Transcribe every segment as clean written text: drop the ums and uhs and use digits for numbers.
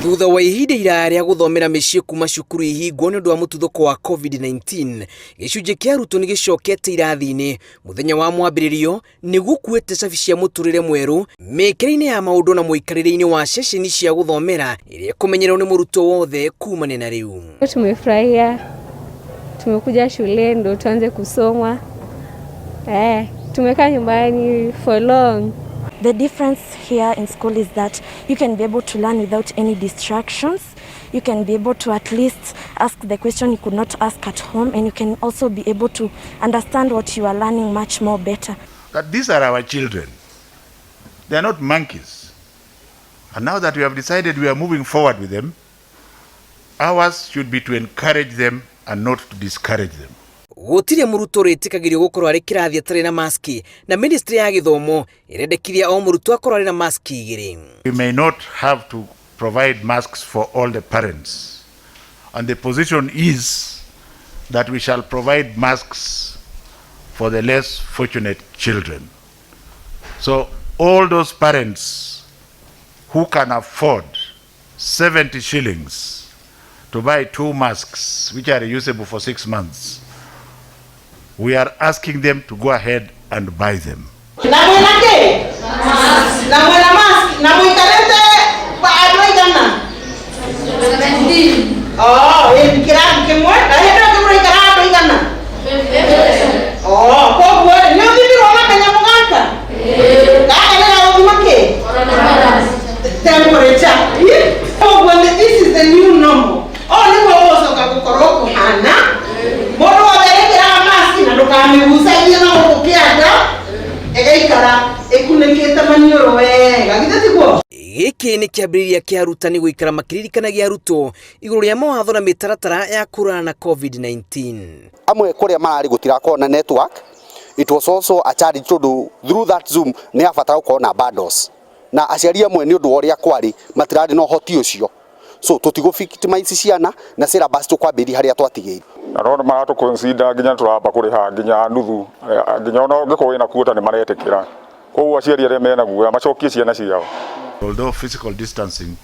Thutha wa ihinda iraya rĩa gũthomera mĩciĩ kuma cukuru ihingwo nĩ ũndũ wa mũtuthũko wa COVID-19, gĩcunjĩ kĩa arutwo nĩ gĩcokete irathi-inĩ mũthenya wa mwambĩrĩrio nĩ gũkuĩte cabi cia mũtũrĩre mwerũ mĩkĩre-inĩ ya maũndũ na mũikarĩre-inĩ wa ceceni cia gũthomera ĩrĩa ĩkũmenyererwo nĩ mũrutwo wothe kumania na rĩu. Tumefurahia, tumekuja shule ndo tuanze kusoma. Tumekaa nyumbani for long. The difference here in school is that you can be able to learn without any distractions. You can be able to at least ask the question you could not ask at home, and you can also be able to understand what you are learning much more better. That these are our children. They are not monkeys. And now that we have decided we are moving forward with them, ours should be to encourage them and not to discourage them. Gũtirĩ mũrutwo ũrĩtĩkagĩrio gũkorwo arĩ kĩrathi atarĩ na maski na ministry ya gĩthomo ĩrendekithia o mũrutwo akorwo arĩ na maski igĩrĩ. We may not have to provide masks for all the parents. And the position is that we shall provide masks for the less fortunate children. So all those parents who can afford 70 shillings to buy two masks, which are usable for 6 months, we are asking them to go ahead and buy them. Na mwĩna kĩ na mwĩna mask na mũikarĩte andũ aigana? Oh, ĩ kĩrathi kĩmwe na hĩndĩ ĩyo mũraikara andũ aigana? Oh, koguo rĩ nĩ ũthimirwo na kanyamũ gaka gaka nĩ gagũthima kĩ temperature. Koguo this is the new normal. Ũũ nĩguo gũgũcoka gũkorwo kũhana. Mũndũ wothe arĩkĩraga maski na ndũkamĩgucagie na gũkũ kĩanda, ĩgaikara ĩkunĩkĩte maniũrũ wega, githĩ tiguo? Gĩkĩ nĩ kĩambĩrĩria kĩa arutani gũikara makĩririkanagia arutwo igũrũ rĩa mawatho na mĩtaratara ya kũhũrana na COVID-19. Amwe kũrĩa mararĩ gũtirakorwo na network. It was also a challenge tondũ through that Zoom nĩ abatara gũkorwo na bundles, na aciari amwe nĩ ũndũ wa ũrĩa kwarĩ matirarĩ na ũhoti ũcio, so tũtigũ victimize ciana na syllabus tũkwambĩrĩria harĩa twatigĩire. Na no maratũ consider nginya tũramba kũrĩha nginya nuthu, nginya ona ũngĩkorwo wĩna kuota nĩ maretĩkĩra. Koguo aciari arĩa mena guoya macokie ciana ciao. Although physical distancing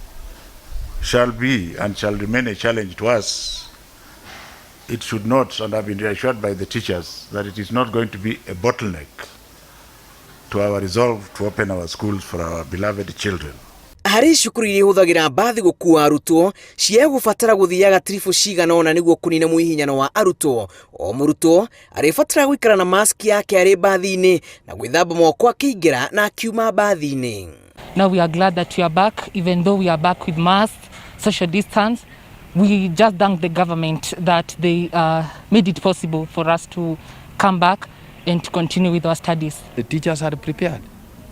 shall be and shall remain a challenge to us, it should not, and I've been reassured by the teachers, that it is not going to be a bottleneck to our resolve to open our schools for our beloved children. Harĩ cukuru iria ihũthagĩra mbathi gũkua arutwo ciegũbatara gũthiaga tiribũ cigana ũna nĩguo kũnina mũhihinyano wa arutwo. O mũrutwo arĩbatara gũikara na maski yake arĩ mbathi-inĩ na gwĩthamba moko akĩingĩra na akiuma mbathi-inĩ. Now we are glad that we are back, even though we are back with masks, social distance. We just thank the government that they made it possible for us to come back and to continue with our studies. The teachers are prepared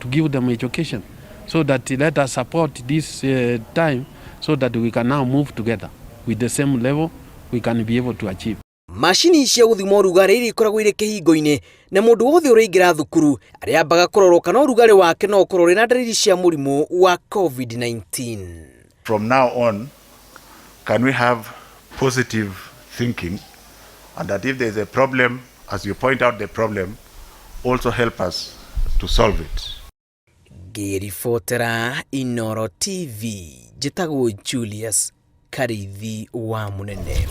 to give them education so that let us support this time so that we can now move together with the same level we can be able to achieve. Macini cia gũthima ũrugarĩ iria ikoragwo irĩ kĩhingo-inĩ na mũndũ wothe ũraingĩra thukuru arĩambaga kũrorwo kana ũrugarĩ wake no ũkorwo ũrĩ na ndariri cia mũrimũ wa COVID-19. From now on, can we have positive thinking, and that if there is a problem, as you point out the problem, also help us to solve it? Ngĩribotera Inoro TV, njĩtagwo Julius Karithi wa Mũnene.